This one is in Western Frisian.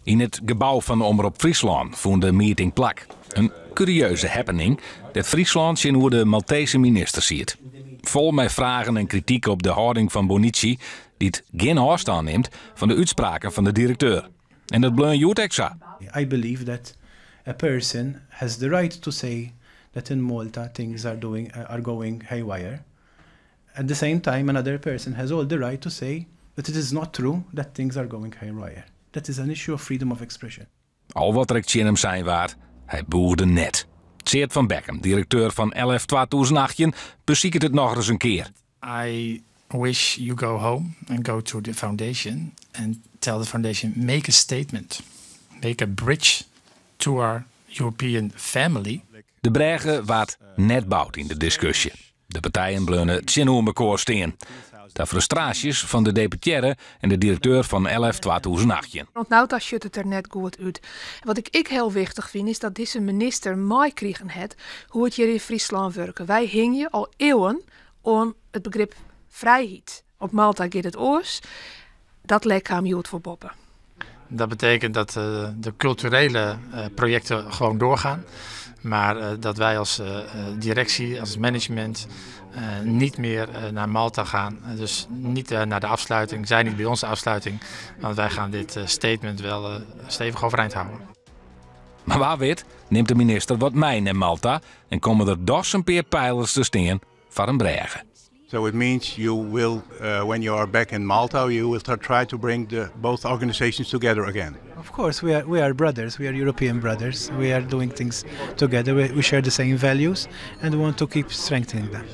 Yn it gebou fan Omrop Fryslân fûn de meeting plak. In kurieuze happening dêr't Fryslân tsjinoer de Maltese minister siet. Fol mei fragen en krityk op de hâlding fan Bonnici, dy't gjin ôfstân nimt fan de útspraken fan de direkteur. En dat bleaun hjoed ek sa. I believe that a person has the right to say that in Malta things are doing are going haywire. At the same time another person has all the right to say that it is not true that things are going haywire. That is an issue of freedom of expression. Al wat der ek tsjin him sein waard, hy bûgde net. Tseard van Bekkum, direkteur fan LF 2018, besiket it nochris in kear. I wish you go home and go to the foundation and tell the foundation make a statement, make a bridge to our European family. De brêge waard net boud yn de diskusje. De partijen bleaune tsjinoer mekoar stean. Ta frustraasjes fan de deputearre en de direkteur fan LF 2018. Oant no ta sjocht it der net goed út. Wat ik ek hiel wichtich fyn is dat dizze minister meikrigen hat hoe it hjir yn Fryslân wurke. Wy hingje al iuwen oan it begrip frijheid. Op Malta giet it oars. Dat lek kaam hjoed wol boppe. Dat betekent dat de kulturele projekten gewoon doorgaan. Maar dat wij als directie, als management niet meer naar Malta gaan. Dus niet naar de afsluiting, zij niet bij onze afsluiting. Want wij gaan dit statement wel stevig overeind houden. Mar wa wit nimt de minister wat mei nei Malta en komme der dochs in pear pylers te stean foar in brêge. So it means you will, when you are back in Malta, you will try to bring the both organizations together again. Of course, we are brothers. We are European brothers. We are doing things together. We share the same values and we want to keep strengthening them.